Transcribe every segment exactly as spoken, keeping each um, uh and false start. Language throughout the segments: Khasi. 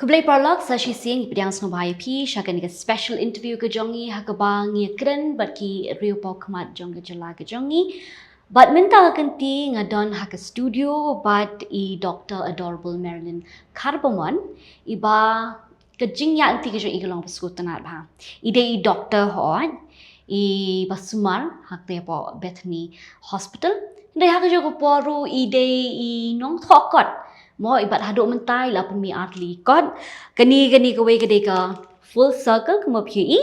Khublei paralok, sa shisien ngi pdiang sngewbha ïa phi sha kane ka special interview ka jong ngi ha kaba ngi ïakren bad ki riewpawkhmat jong ka jylla ka jong ngi. Bad mynta ka kynti nga don ha ka studio bad i Doctor Adorable Marilyn Kharbamon, iba ka jingïaid lynti ka jong i ka long ba sngewtynnat bha. I dei i doctor hooid, iba sumar ha kata ka Bethany Hospital. Hynrei ha kajuh ka por ruh i dei i nongthoh kot. Mo, i bad haduh mynta i la pynmih ar tylli kot. Kane, kane kawei ka dei ka Full Circle, kumba phi ïohi.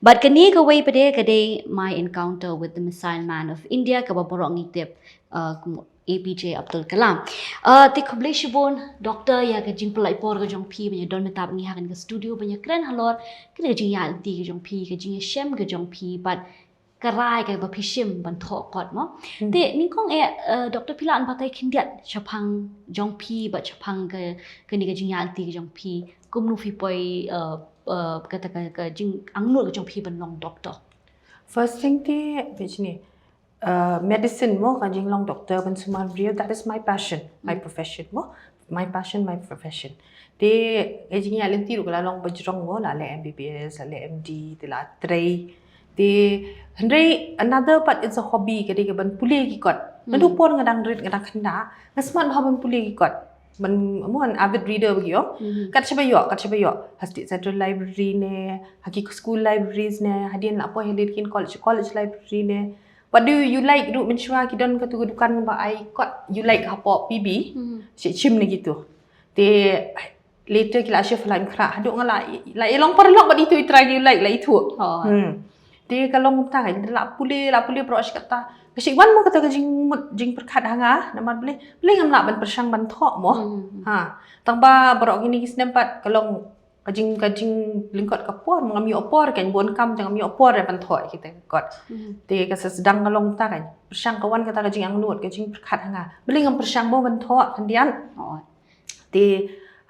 Bad kane kawei pat de ka dei My Encounter with the Missile Man of India, kaba baroh ngi tip, uh, kum A P J Abdul Kalam. Uh, te khublei shibun, Doctor, ïa ka jingpynlait por ka jong phi ban ïa don mynta bad ngi ha kane ka studio ban ïakren halor kane ka jingïaid lynti ka jong phi, ka jingïashem ka jong phi, bad ka rai kaba phi shim ban thoh kot mo. Hmm. Te nyngkong eh, uh, Doctor, phi lah ban batai khyndiat shaphang jong phi bad shaphang ka, kane ka jingïaid lynti ka jong phi, kumno phi poi, uh, uh, kata ka, ka jingangnud ka jong phi ban long doctor? First thing te, Virginie, uh, medicine mo, ka jinglong doctor ban sumar briew, that is my passion, my Hmm. profession mo. My passion, my profession. Te ka jingïaid lynti ruh ka la long bajrong mo, la leh M B B S, la leh M D, te la trei. Te hynrei another part, it's a hobby, ka dei ka ban pule ki kot. Naduh Hmm. por nga dang rit, nga dang khynnah, nga smat bha ban pule ki kot. Ban, mo, an avid reader ba ki ong. Hmm. Kat shaba ïoh, kat shaba ïoh. Ha State Central Library ne, ha ki school libraries ne, hadien la poi ha Deakin College, college library ne. What do you like ruh, mynshuwa ki don katu ka dukan ba ai kot you like hapoh P B. Hmm. Shi shim ne kitu. Te later ki la shift ha Laitumkhrah. Haduh nga la, la ïa long paralok bad itu i trai You Like la itu. Oh. Hmm. Te ka long kumta, ka la pule, la pule baroh shi katta. Ka shi wan mo kata ka jingmut jingpyrkhat ha nga, namar balei, balei ngam lah ban pyrshang ban thoh mo. Hmm. Ha. Tang ba baroh kine ki snem pat ka long ka jing, ka jinglyngkot ka por, ngam ïoh por, kan bun kam, ngam ïoh por ban thoh kita ka kot. Hmm. Te ka sa sdang ka long kumta kan. Pyrshang ka wan kata ka jingangnud, ka jingpyrkhat ha nga. Balei ngam pyrshang mo ban thoh khyndiat. Oh. Te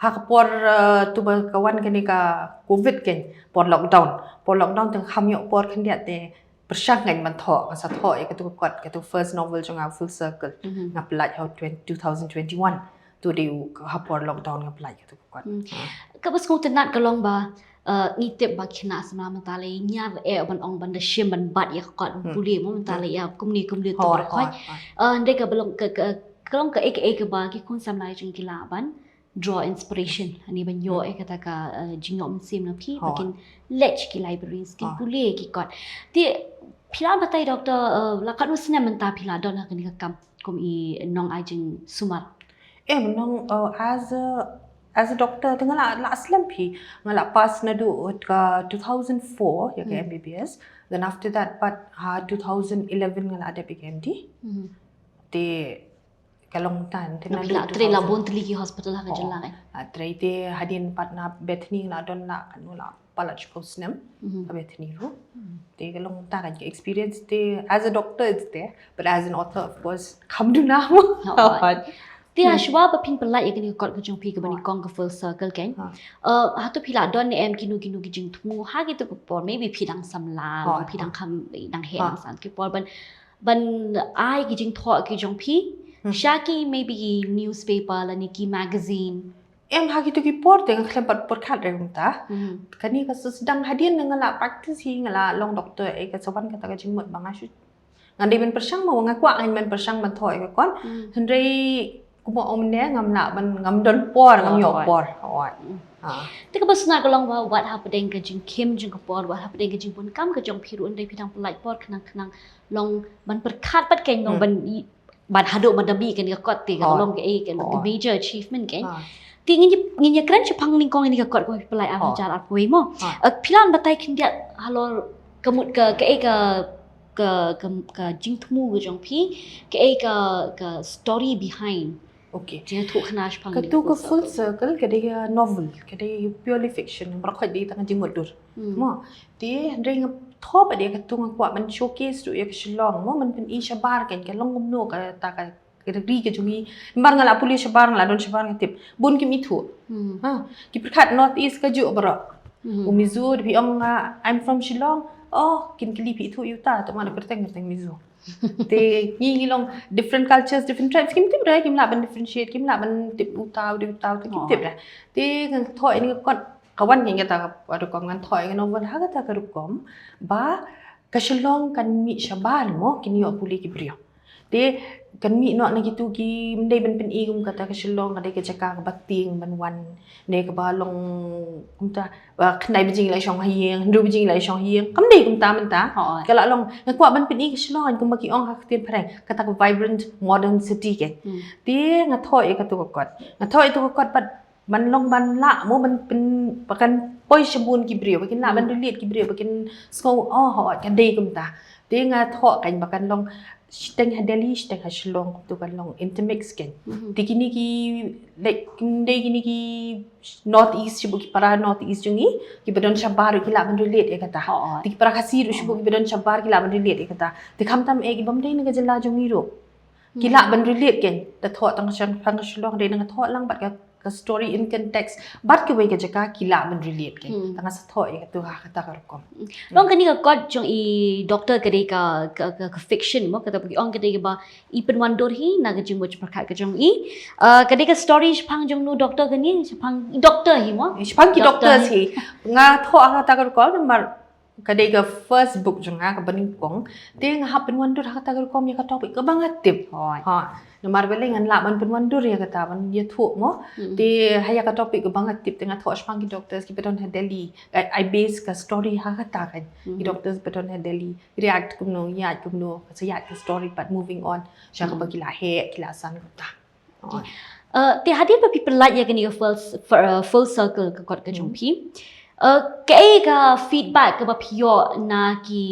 ha ka por, uh, tu ba ka wan kane ka covid kan, por lockdown. Por lockdown te ngam ïoh por khyndiat te pyrshang kan ban thoh, nga sa thoh ïa katu ka kot, katu first novel jong nga Full Circle. Mhm. Nga pynlait ha twenty, two thousand twenty-one. Tu dei u ha por lockdown nga pynlait katu ka kot. Hmm. Ha. Kaba sngewtynnat ka long ba, uh, ngi tip ba khynnah samla mynta la ïar eh ban ong ban da shim ban bat ïa ka kot ban Hmm. pule mo mynta Hmm. la ïa kumne kumne tu Hooid, baroh khoit. Hooid, hooid. Uh, hynrei kaba long ka, ka, ka long kaei kaei kaba ki khun samla jong ngi ki lah ban draw inspiration. Ani ban ïoh Hmm. eh kata ka, uh, jingïoh mynsiem na phi, ba Hooid. kin leit ki libraries, kin Hooid. pule ki kot. Te phi lah batai Doctor, uh, la katno snem mynta phi la don ha kane ka kam kum i nongai jingsumar? Em, nong, uh, as a, as a doctor, te nga la, la slem phi, nga la pass naduh ka two thousand four, ïa ka Hmm. M B B S. Then after that, pat ha two thousand eleven nga la dep ïa ka M D. Hmm. Te ka long tan, te Nga naduh phi la trei la two thousand. Bun tylli ki hospital ha ka Oh. jylla kan? La trei te hadien pat na Bethany nga la don la, kan la palat shiphew snem, Mhm. ha Bethany ruh. Mhm. Te ka long ta kan ka experience te as a doctor it's there, but as an author of course, kham duna mo. Oh. Te ha Hmm. shuwa ba phin pynlait ïa kane ka kot ka jong phi kaba Oh. nyngkong ka Full Circle kan. Ha. Uh, hato phi la don ne em kino kino ki jingthmu ha kito ki por, maybe phi dang samla, Oh. phi dang kham, dang heh Oh. dang san ki por ban, ban ai ki jingthoh ki jong phi. Hmm. Sha ki maybe ki newspaper lane ki magazine. Em ha kito ki por te nga khlem pat pyrkhat re kumta. Mhm. Kane ka sa sdang hadien nga la practice hi nga la long doctor, eh, ka sa wan kata ka jingmut ba nga shu. Ngan dei ban pyrshang mo, nga kwah ngan ban pyrshang ban thoh ïa ka kot. Hmm. Hynrei kumba ong mynne ngam lah ban, ngam don por, ngam Oh, ïoh right. por. Right. Hmm. Ha. Te kaba sngewtynnat ka long ba wat hapdeng ka jingkhim jong ka por, wat hapdeng ka jingbun kam ka jong phi ruh, hynrei phi dang pynlait por khnang khnang long ban pyrkhat pat kan long Hmm. ban i, ban haduh ban da mih kane ka kot te ka Oh. long kaei ka Oh. major achievement kan. Ah. Te ngin ïa, ngin ïakren shaphang nyngkong kane ka kot kaba phi pynlait Oh. arhajar arphew mo. Ah. Eh, phi lah ban batai khyndiat halor ka mut ka, kaei ka, ka, ka, ka jingthmu ka jong phi, kaei ka, ka story behind. Okay. Jingïathuh khana shaphang kane ka Full Circle. Katu ka Full Circle ka dei ka novel, ka dei purely fiction, baroh khoit dei tang ka jingmutdur. Hmm. Mo, te hynrei nga thoh pat de katu nga kwah ban showcase ruh ïa ka Shillong mo, ban pyni shabar kan ka long kumno kata ka, ka ri ka jong ngi. Namar nga la pule shabar, nga la don shabar nga tip bun kim ithuh. Hmm. Ha, ki pyrkhat North East kajuh baroh. Hmm. U Mizo da phi ong nga, I'm from Shillong. Oh, kin kylli phi ithuh ïa uta, to ma da kyrteng kyrteng Mizo. Te ngi ngi long different cultures, different tribes, kim tip re, kim lah ban differentiate, kim lah ban tip uta u dei uta u dei, kim tip re. Te ngan thoh ïa kane ka kot, ka wan ïa kata ka rukom, ngan thoh ïa ka novel ha kata ka rukom ba ka Shillong kan mih shabar mo, kin ïoh pule ki briew. Te kan mih noh na kitu ki, ym dei ban pyni kum kata ka Shillong ka dei ka jaka kaba tieng ban wan, ne kaba long kumta, ba khyndai baje ngi la shong ha ïing, hynriew baje ngi la shong ha ïing, kam dei kumta mynta. Hooid. Ka la long, nga kwah ban pyni ka Shillong kumba ki ong ha ka ktien phareng, kata ka vibrant modern city keiñ. Hmm. Te nga thoh ïa katu ka kot, nga thoh ïa katu ka kot bad ban long ban lah mo ban pyn, ba kan poi sha bun ki briew, ba kin lah ban relate ki briew, ba kin sngew, oh, hooid, ka dei kumta. Te nga thoh keiñ ba kan long shiteng ha Delhi, shiteng ha Shillong, kumtu kan long intermix keiñ. Mhm. Te kine ki, like, ym dei kine ki North East, shibun ki para North East jong ngi kiba don shabar ki lah ban relate ïa kata. Hooid. Te ki para Khasi ruh shibun kiba don shabar ki lah ban relate ïa kata. Te khamtam eh ki bym dei na ka jylla jong ngi ruh ki lah ban relate keiñ. Te thoh tang sha, tang ka Shillong, dei na nga thoh lang bad ka, ka story in context bad kawei ka jaka ki lah ban relate keiñ. Hmm. Te nga sa thoh ïa katu ha kata ka rukom. Long kane ka kot jong i doctor ka dei ka, ka, ka, ka fiction mo, kata ba ki ong ka dei kaba i pynwandur hi na ka jingmut jingpyrkhat ka jong i. Uh, ka dei ka story shaphang jong nu doctor kane, shaphang i doctor hi mo? Shaphang ki doctors hi. Nga thoh ha kata ka rukom namar ka dei ka first book jong nga kaba nyngkong. Te nga hap pynwandur ha kata ka rukom ïa ka topic kaba nga tip. Hooid. Ha. Namar balei ngan lah ban pynwandur ïa kata ban ïathuh mo. Hmm. Te ha ïa ka topic kaba nga tip te nga thoh shaphang ki doctors kiba don ha Delhi. I, I base ka story ha kata keiñ. Hmm. Ki doctors ba don ha Delhi, react kumno, ïaid kumno, sa ïaid ka story pat moving on sha kaba ki la heh, ki la san kumta. Uh, te hadien ba phi pynlait ïa kane ka full, uh, full circle ka kot ka jong phi, uh, kaei ka feedback kaba phi ïoh na ki,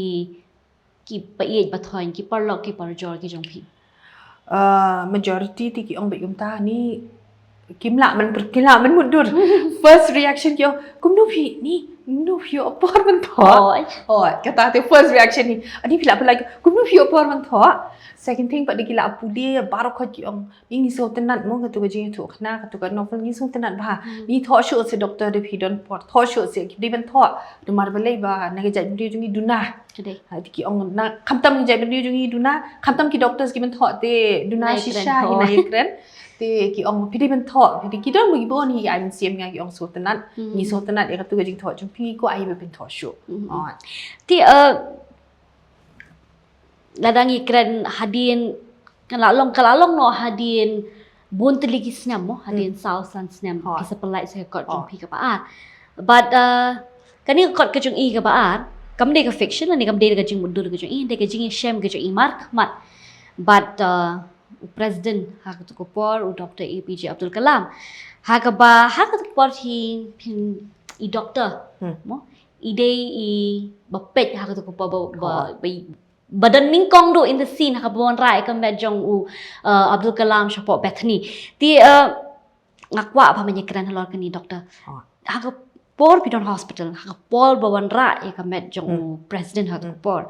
ki ba ïeit ba thoiñ, ki paralok ki parajor ki jong phi? Uh, majority te ki ong beit kumta, ni kim lah ban, kim lah ban mutdur. First reaction ki ong, kumno phi, ni, kumno phi ïoh por ban thoh? Hooid. Hooid, kata te first reaction ni. Ani phi lah pynlait, kumno phi ïoh por ban thoh? Second thing pat, dei ki lah pule baroh khoit ki ong, ngi sngewtynnat mo, katu ka jingïathuhkhana, katu ka novel ngi sngewtynnat bha. Hmm. Ngi thoh shuh seh doctor, dei phi don por, thoh shuh seh, dei ban thoh. Namar balei ba na ka jaitbynriew jong ngi duna. Ka dei. Ha, te ki ong na, khamtam ka jaitbynriew jong ngi duna, khamtam ki doctors ki ban thoh te duna shisha hi, na ïakren. Te ki ong phi dei ban thoh, phi dei, ki don mo ki bun hi, ai mynsiem nga ki ong sngewtynnat. Hmm. Ngi sngewtynnat ïa katu ka jingthoh jong phi, ko ai ba pynthoh shuh. Hmm. Oh. Te, uh, lada ngi kren hadien, ka la long, ka la long noh hadien bun tylli ki snem mo, hadien saw san snem ki sa pynlait sa ka kot jong phi kaba ar. But, uh, kane ka kot ka jong i kaba ar, kam dei ka fiction, lane kam dei ka jingmutdur ka jong i, dei ka jingïashem ka jong i markhmat bad, uh, u president ha katu ka por, u Doctor A P J Abdul Kalam. Ha kaba, ha katu ka por hi, phin, i doctor mo, i dei i ba peit ha katu ka por ba, ba, ba, ba don nyngkong duh in the scene ha kaba wanrah ïa ka met jong u, uh, Abdul Kalam shapoh Bethany. Te, uh, nga kwah ba men ïakren halor kane, doctor. Ha ka por phi don hospital, ha ka por ba wanrah ïa ka met jong u president ha katu ka por,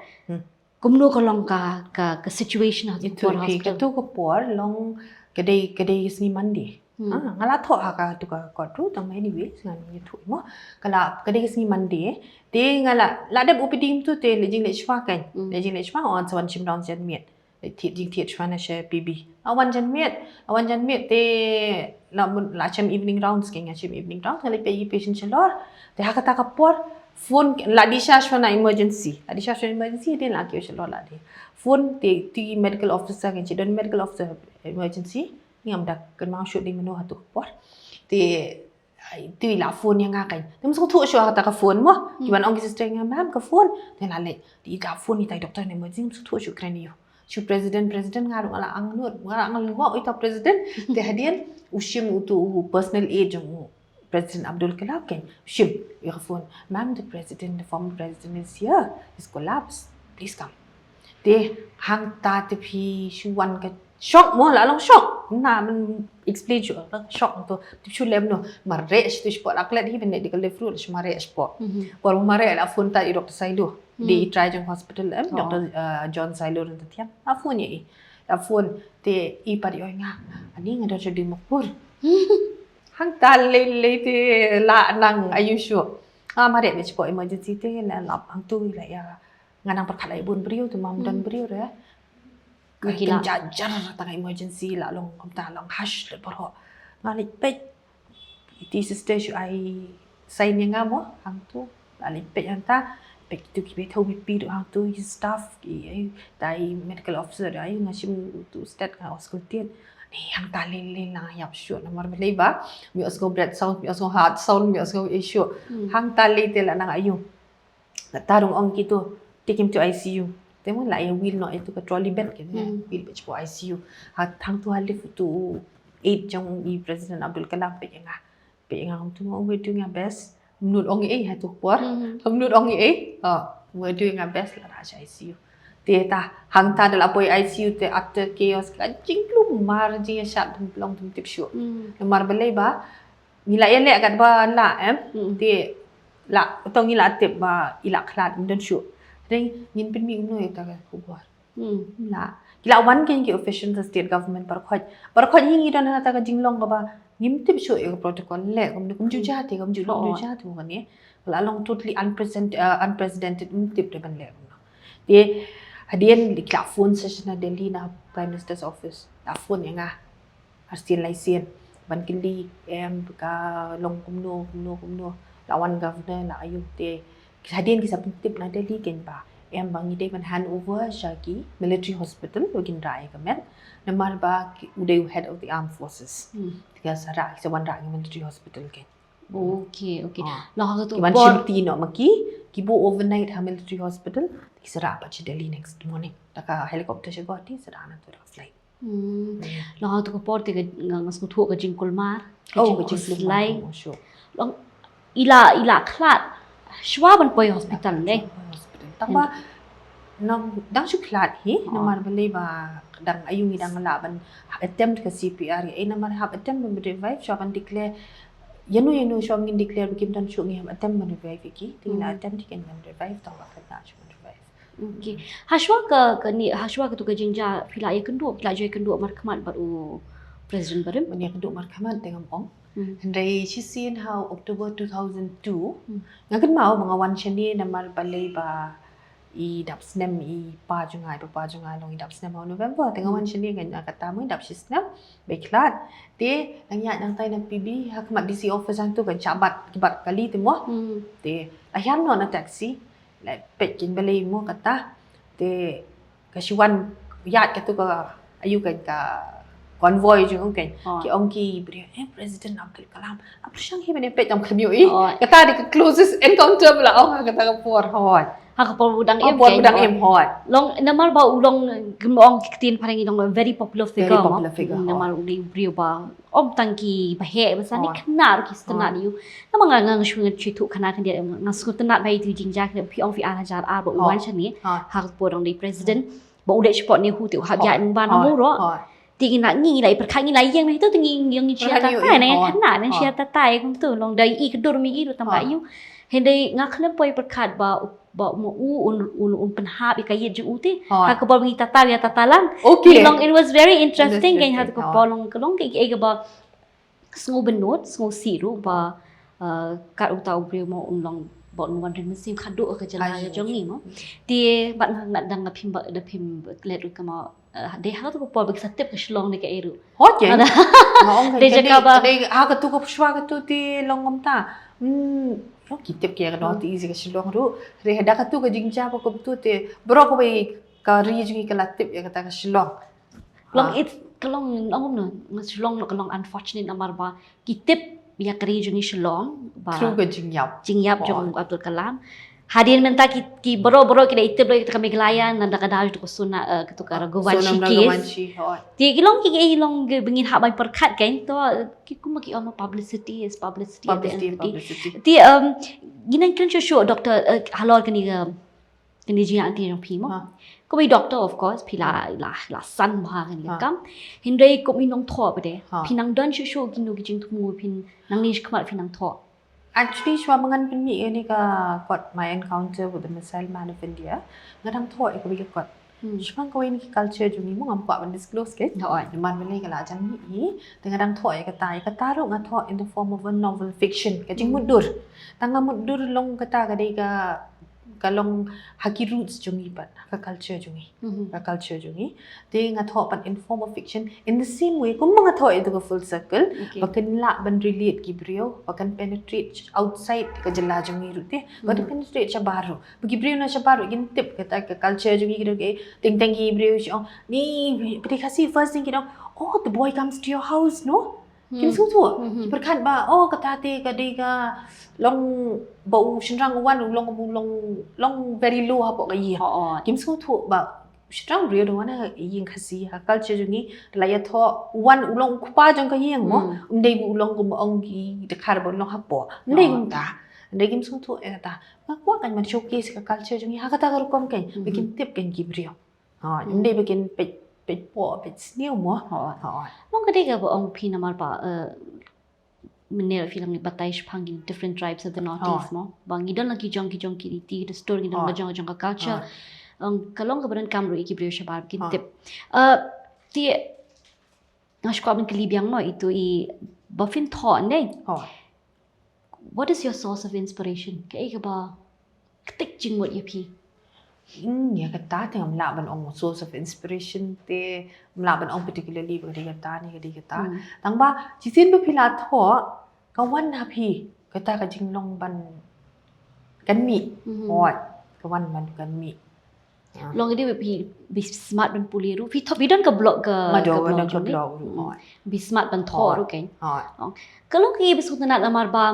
kumno ka long ka, ka, ka situation ha katu ka por hospital? Katu ka por long ka dei, ka dei ka sngi Monday. Hmm. Ah, nga la thoh ha katu ka kot ruh tang, anyways ngan ïathuh mo. Ka la, ka dei ka sngi Monday. Te nga la, la dep O P D kumtu te la jingleit shwa keiñ. Hmm. La jingleit shwa, wan sa wan shim round janmiet. Thied, jingthied shwa na sha P B. La wan janmiet, la wan janmiet te la, la shem evening rounds keiñ, nga shem evening rounds, nga leit peit ïa ki patient shalor. Te ha kata ka por phone, la dih sha shwa na emergency. La dih sha shwa na emergency, te la kiew shalor la dih. Phone te, te medical officer keiñ, shi don medical officer emergency. Ngam da kynmaw shuh dei mano ha katu ka por. Te, ai, te i la phone ïa nga keiñ. Te ngam sngewthuh shuh ha kata ka phone mo. Hmm. Ki wan ong ki sister ïa nga, "Ma'am, ka phone." Te nga la leit. Te i la phone ita i doctor ne mo, ngam sngewthuh shuh kren ïa u. Shu president, president, nga ruh nga la angnud, nga la anglyngngoh ita president. Te hadien u shim utu u personal aide jong u President Abdul Kalam keiñ, u shim ïa ka phone. "Ma'am, the president, the former president is here. He's collapsed. Please come." Te hangta te phi shu wan ka shock mo, la long shock. Ngam explain shuh, la shock to. Te shu lem noh, mareh shuh, shu pok la klet hi, ban leit da ka lift ruh, shu mareh shuh. Mhm. Por mareh la phone tat ïa Doctor Sailo. Dei i trai jong hospital em, Doctor, uh, John Sailo Ryntathiang. La phone ïa i. La phone te i pat i ong ïa nga, "Ani nga don sha Dimapur." Hangta lei lei te la nang ayu shuh. Ah, marit bad shipor emergency te la lap hangtu la ïa. Nga nang pyrkhat la ïa bun briew te mam don briew re. Ka kin jar jar tang emergency la long kumta long hush le baroh. Nga leit peit. Iti sister shu ai sign ïa nga mo hangtu. La leit peit hangta. Peit kitu ki beit hangtu ki staff ki ai tai medical officer ai nga shim tu stet nga os kuntiet. Ni hangta lin lin nang ïap shuh namar balei ba. Mi os go breath sound, mi os go heart sound, mi os go issue. Hangta lin te la nang ayu. La tarung ong kitu, take him to I C U. Te mo la ïa wheel noh ïa tu ka trolley bed kane. Wheel bad shipor I C U. Ha hangtu ha lift tu aide jong i President Abdul Kalam peit ïa nga. Peit ïa nga hangtu mo, we're doing our best. Mut ong ei ha tu por. Mut ong ei. Ha, we're doing our best la rah sha I C U. Te ta hangta da la poi I C U te after chaos ka jingkulmar jingïashat dum long dum tip shuh. Namar balei ba ngi la ïa leh katba lah em. Te la tang ngi la tip ba i la khlad ngim don shuh. Te ngin pynmih kumno ïa ta ka khubor. La ki la wan kein ki official ka state government baroh khoit. Baroh khoit hi ngi don ha ta ka jinglong kaba ngim tip shuh ïa ka protocol leh kumno kumjuh jait te kumjuh long juh jait te kane. La long totally unprecedented, uh, unprecedented ngim tip de ban leh kumno. Te hadien ki la phone session na Delhi na Prime Minister's office. La phone ïa nga. Arsien laisien ban kylli em ka long kumno kumno kumno. La wan governor la ayu te hadien ki sa pyntip na Delhi kein ba em ba ngi dei ban hand over sha ki military hospital ba kin rah ïa ka met namar ba u dei u head of the armed forces. Ki sa rah ki sa wan rah ki military hospital kein. Okay, okay. Long ha tu ban shim ti noh ma ki ki buh overnight ha military hospital ki sa rah pat sha Delhi next morning. Da ka helicopter sha Guwahati sa rah na tu da ka flight. Long ha tu ka por te ka nga sngewthuh ka jingkulmar. Oh, ka jingkulmar. Long i la i la khlad. Shuwa ban poi hospital ne. Tang ba nang dang shu khlad hi namar balei ba dang ayu ngi dang la ban attempt ka C P R ïa namar hap attempt ban revive shuwa ban declare. Ïa nu ïa nu shuwa ngin declare ba kim don shuh ngi hap attempt ban revive ïa ki. Te ngi la attempt ki ban revive tang ba khlad shuh ban revive. Okay. Ha shuwa ka, ka ni ha shuwa ka tu ka jingjia phi la ïa kynduh phi la ju ïa kynduh markhmat bad u president barim. Ban ïa kynduh markhmat te ngam ong. Hynrei shisien ha October two thousand two nga kynmaw ba nga wan shane namar balei ba i dap snem i pa jong nga i papa jong nga long i dap snem ha November te nga wan shane nga kata mo i dap shi snem ba i khlad te nang ïa nang tai na P B ha khmat D C office hangtu kan chabat kibat kali te mo te la hiar noh na taxi. Like peit kin balei mo kata te ka shu wan ïaid katu ka ayu kan ka convoy jong u kan ki ong ki briew eh President Abdul Kalam. Ap shang hi mane peit tam kham yu i kata de ka closest encounter bla ong kata ka por hoi. Ha ka por u dang im por u dang im hoi. Long namar ba u long kim ong ki ktien phareng i long very popular figure. Very popular figure. Namar u dei briew ba om tang ki ba heh ba sani kena ki sngewtynnat ïa u. Namar nga nga shu nga shu thuh khana khyndiat nga sngewtynnat ba ïa tu jingjia khyndiat phi ong phi ar hajar ar ba u wan shane ha ka por dang dei president ba u dei spot ne hu te u hap ïa nang ba na muro. Ti ngi na ngi la i pyrkhat ngi la ïeng ne tu ngi ngi ngi chia ta ta ne khana ne chia ta ta kum tu long dei i ka dur mi i ru tam ba ïu. Hynrei nga khlem poi pyrkhat ba ba ma u un un un pynhap ïa ka ïit jong u te ha ka bor ngi tata ïa tata lang. Okay. Long it was very interesting kan ha ka bor long ka long ka ïa ka ba sngew bynnud sngew sih ruh ba kat uta u briew ma un long ba un wan rim mynsiem khadduh ka jylla jong ngi mo. Te bad nga dang da phim ba da phim klet ruh ka ma dei ha ka tu ka por ba ki sa tip ka Shillong ne ka eru. Hot ye. Nga ong kan dei jaka ba dei ha ka tu ka shuwa ka tu ti long ngam ta. Hmm, ki tip ki ka dong ti isi ka Shillong ru. Re da ka tu ka jingjia ba ka tu te bro ka bai ka ri jong ka la tip ïa kata ka Shillong. Long it ka long ong no nga Shillong no ka long unfortunate namar ba ki tip ïa ka ri jong Shillong ba through ka jingïap. Jingïap jong Abdul Kalam. Hadien mynta ki ki bro bro ki da itip lo ïa ka Meghalaya nanda ka dau tu ka suna ka tu ka Raghuvanshi case. Ti ki long ki ki long ki bingin ha ban perkhat kan to ki kuma ki ong publicity is publicity. Publicity publicity. Ti um ginang kren shu shu doctor halor kani ka kani jingïa anti jong phi mo. Ko bi doctor of course phi la la la san bha kan kam. Hynrei ko mi nongthoh bade phi nang don shu shu kino ki jingthmu phi nang ni khmat phi nang thoh. Actually shuwa ba ngan pynmih ïa kane ka kot My Encounter with the Missile Man of India nga dang thoh ïa kawei ka kot. Shuwa kawei na ki culture jong ngi mo ngam kwah ban disclose ke. Namar mynne ka la jan mih hi te nga dang thoh ïa kata ïa kata ruh nga thoh in the form of a novel fiction ka jingmutdur. Tang nga mutdur long kata ka dei ka, ka long ha ki roots jong ngi pat, ha ka culture jong ngi. Ka culture jong ngi. Te nga thoh pat in form of fiction. In the same way, kumba nga thoh ïa ka Full Circle, ba kan lah ban relate ki briew, ba kan penetrate outside ka jylla jong ngi ruh te. Ba kan penetrate shabar ruh. Ba ki briew na shabar ruh kin tip kata ka culture jong ngi, ki dei teng teng ki briew shu ong, ni, phi dei Khasi, first thing ki ong, oh, the boy comes to your house, no? Kim sngewthuh. Ki pyrkhat ba, oh, kata te ka dei ka long ba u shynrang u wan u long, u long, long very low hapoh ka ïing. Kim sngewthuh ba u shynrang briew u wan ha ïing Khasi, ha culture jong ngi, la ïathoh u wan u long u kpa jong ka ïing mo. Ym dei u long kum ong ki dkhar ba u long hapoh. Ym dei kumta. Ym dei, kim sngewthuh ïa kata. Nga kwah kan ban showcase ka culture jong ngi ha kata ka rukom kan, ba kin tip kan ki briew. Ym dei ba kin peit, peit poh, peit sniew mo. Long ka dei kaba ong phi namar ba, eh, mynne phi la batai shaphang ki different tribes of the Northeast mo. Ba ngi don la ki jong ki jong ki riti, ki dustur, ngi don la jong jong ka culture. Ka long kaba donkam ruh ïa ki briew shabar ba kin tip. Eh, te nga shu kwah ban kylli biang mo, ito i ba phin thoh ne. What is your source of inspiration? Kaei kaba ktik jingmut ïa phi? Hmm, ïa kata te ngam lah ban ong source of inspiration te, ngam lah ban ong particularly ba ka dei kata ne ka dei kata. Tang ba shisien ba phi la thoh, ka wan ha phi kata ka jinglong ban kan mih. Hooid, ka wan ban kan mih. Long ka dei ba phi, phi smat ban pule ruh. Phi thoh, phi don ka blog ka, nga don ka blog ruh. Hooid. Phi smat ban thoh ruh kan. Hooid. Ka long kaei ba sngewtynnat namar ba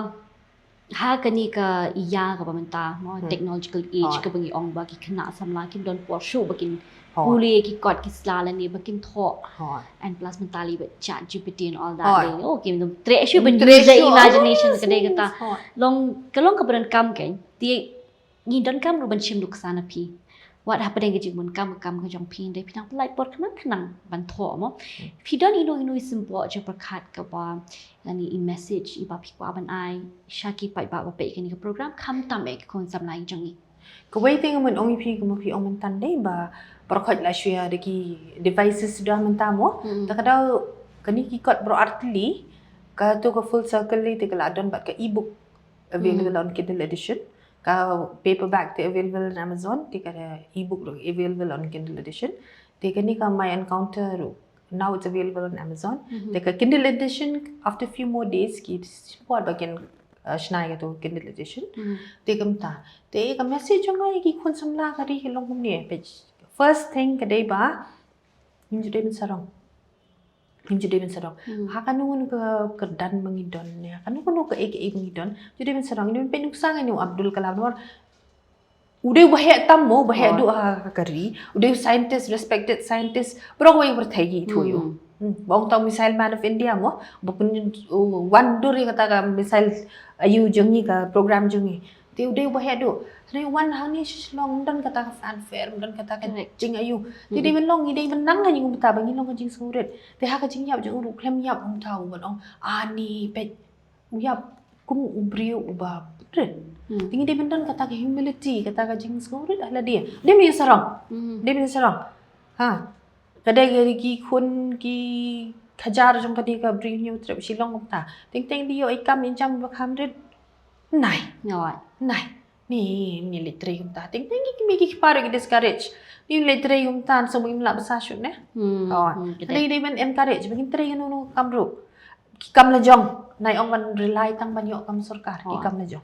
ha kane ka ïa kaba mynta mo, technological age kaba ngi ong ba ki khynnah samla kim don por shuh ba kin pule ki kot ki sla lane ba kin thoh. And plus mynta lei ba Chat G P T and all that lei. Oh, kim don treh shuh ban use imagination ka dei kata. Long, ka long kaba donkam kan. Te ngi donkam ruh ban shim nuksa na phi. Wat hapdeng ka jingdonkam ka kam ka jong phi, hynrei phi nang pynlait por khnang khnang ban thoh mo. Phi don ino ino i symbol jingpyrkhat kaba, lane i message iba phi kwah ban ai sha ki paidbah ba peit kane ka program, khamtam eh ki khun samla jong ngi? Kawei te nga mut ong ïa phi, kumba phi ong mynta dei ba baroh khoit la shu ïa da ki devices suda mynta mo. Ta ka dei kane ki kot baroh artylli, kato ka Full Circle lei te ka la don bad ka ebook available on Kindle edition. Ka paperback te available on Amazon, te ka ebook ruh available on Kindle edition. Te kane ka My Encounter ruh, now it's available on Amazon. Te ka Kindle edition, after few more days ki support ba kin, uh, shna ïa kato Kindle edition. Te kumta. Te ka message jong nga ïa ki khun samla ka ri ka long kumne. Peit, first thing ka dei ba ngim ju dei ban sarong. Ngim ju dei ban sarong. Ha kano kano ka kyrdan ba ngi don, ïa kano kano kaei kaei ba ngi don, ju dei ban sarong. Ngi dei ban peit nuksa ngan ïa u Abdul Kalam namar u dei uba heh tam mo, uba heh duh ha ka ri, u dei u scientist, respected scientist baroh kawei ka pyrthei ki ithuh ïa u. Ba ong uta u missile man of India mo, ba pyn, u wan dur ïa kata ka missile, ïa u jong ngi, ka program jong ngi. Te u dei uba heh duh. Hynrei wan hangne sha Shillong, ym don kata ka fanfare, ym don kata ka jingaiu. Te dei ban long, ngi dei ban nang ha jingmut ba ngi long ka jingsngewrit. Te ha ka jingïap jong u ruh khlem ïap, ym thaw ban ong, ani peit, u ïap kum u briew uba rit. Te ngi dei ban don kata ka humility, kata ka jingsngewrit ha lade. Dei ban ïasarong. Dei ban ïasarong. Ha. Ka dei ki khun ki hajar jong kane ka Bri Hynñiewtrep Shillong kumta. Teng teng dei ïoh i kam i jam ba kham rit. Nai. Nai. Ni, ni leit trei kumta. Teng teng ki kmie ki kpa ruh ki discourage. Ni leit trei kumta, sa ba ngim lah bsa shuh ne. Dei, dei ban encourage ba ngin trei kano kano ka kam ruh. Ki kam la jong. Nai ong ban rely tang ban ïoh kam sorkar. Ki kam la jong.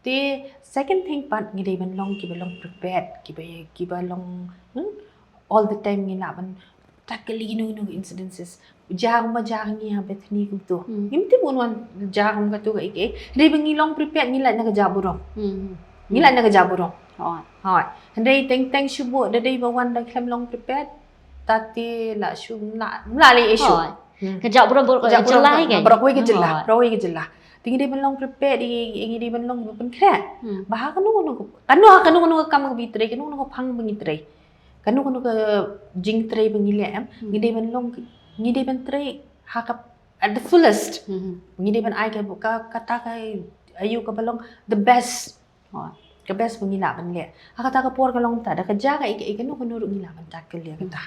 Te second thing pat, ngi dei ban long kiba long prepared, kiba, kiba long, hmm, all the time ngi lah ban tackle ïa kino kino incidences. Jia kumba jia ngi ha Bethany kumto. Ngim tip un wan jia kum kato kaei kaei. Hynrei ba ngi long prepared, ngi lait na ka jia burom. Ngi lait na ka jia burom. Hooid. Hynrei teng teng shu buh da dei ba wan da khlem long prepared. Ta te la shu, la, la lei issue. Ka jia burom baroh ka jylla hi kan. Baroh kawei ka jylla, baroh kawei ka jylla. Te ngi dei ban long prepared, ngi, ngi dei ban long ba pynkhreh. Ba ha kano kano ka, kano ha kano kano ka kam kaba ngi trei, kano kano ka phang ba ngi trei, kano kano ka jingtrei ba ngi leh, em, ngi dei ban long, ngi dei ban trei ha ka, at the fullest. Ngi dei ban ai ka, ka, kata ka aiu kaba long the best. Ka best ba ngi lah ban leh. Ha kata ka por ka long ta, da ka jia kaei kaei, kano kano ruh ngi lah ban tackle ïa kata.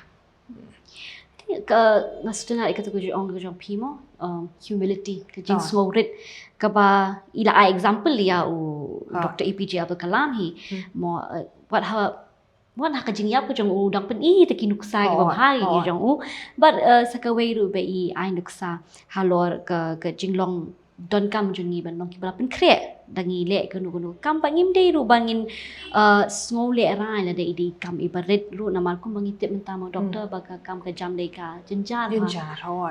Te ka, nga sngewtynnat ïa kata ka jingong ka jong phi mo, um, humility, ka jingsngewrit, kaba i la ai example ïa u Doctor A P J Abdul Kalam hi mo, wat ha wat ha ka jingïap ka jong u dang pyni te ki nuksa ki bha ki jong u. Bad sa kawei ruh ba i ai nuksa halor ka ka jinglong donkam jong ngi ban long ki ba la pynkhreh da ngi leh kano kano kam ba ngim dei ruh ba ngin sngew leh rai lada i dei kam i ba rit ruh namar kumba ngi tip mynta mo doctor ba ka kam ka jam dei ka jynjar.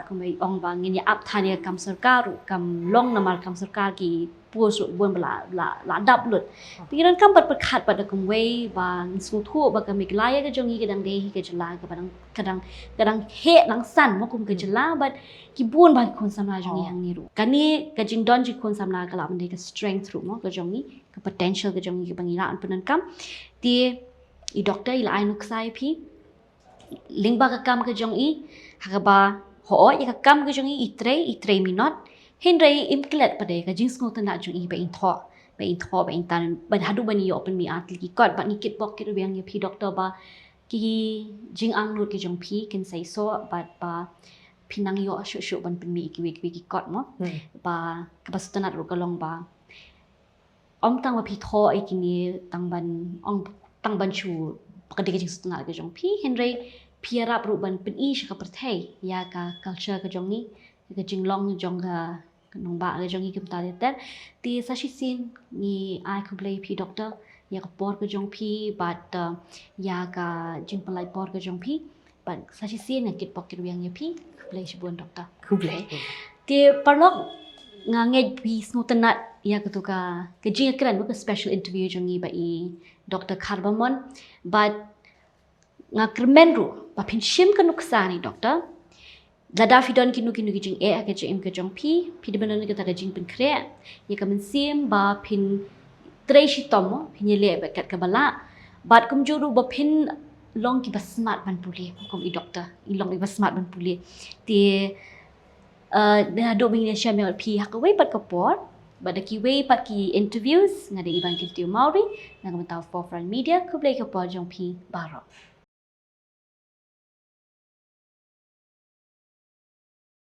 Kumba i ong ba ngin ïa ap than ïa ka kam sorkar ruh kam long namar kam sorkar ki post ruh bun ba la la la dap lut. Te ngi donkam bad pyrkhat bad da kumwei ba ngi sngewthuh ba ka Meghalaya ka jong ngi ka dang dei hi ka jylla ka ba dang ka dang ka dang heh dang san mo kum ka jylla bad ki bun ba ki khun samla jong ngi hangne ruh. Kane ka jingdon jingkhun samla ka lah ban dei ka strength ruh mo ka jong ngi, ka potential ka jong ngi ka ba ngi lah ban pyndonkam. Te i doctor i la ai nuksa ïa phi lyngba ka kam ka jong i ha kaba hooid ïa ka kam ka jong i i trei i trei minot. Hynrei im klet pat de ka jingsngewtynnat jong i ba in thoh ba in thoh ba in tan ba haduh ban ïoh pynmih artylli ki kot bad ngi kitbok kitrwiang ïa phi doctor ba ki jingangnud ki jong phi kin sa ïoh bad ba phi nang ïoh shuh shuh ban pynmih kiwei kiwei ki kot mo. Ba kaba sngewtynnat ruh ka long ba ym tang ba phi thoh ïa kine tang ban ong tang ban shu ba ka dei ka jingsngewtynnat ka jong phi hynrei phi ïarap ruh ban pyni sha ka pyrthei ïa ka culture ka jong ngi, ïa ka jinglong jong ka ka nongbah ka jong ngi kumta ter ter. Te sa shisien ngi ai khublei phi doctor ïa ka por ka jong phi bad ïa ka jingpynlait por ka jong phi. Bad sa shisien ngi kitbok kitrwiang ïa phi. Khublei shibun doctor. Khublei. Te paralok nga ngeit phi sngewtynnat ïa katu ka ka jingkren ka special interview jong ngi ba i doctor Kharbamon. Bad nga kyrmen ruh ba phin shim ka nuksa ni doctor. Lada phi don kino kino ki jingeh ha ka jingim ka jong phi, phi dei ban don kata ka jingpynkhreh ïa ka mynsiem ba phin trei shitom mo, phin ïaleh bad kat kaba lah. Bad kumjuh ruh ba phin long kiba smat ban pule kum i doctor, i long kiba smat ban pule. Te naduh ba ngin ïashem ïa phi ha kawei pat ka por bad da kiwei pat ki interviews, nga dei Iban Kyntiew Mawrie na ka bynta Forefront Media. Khublei ka por jong phi baroh.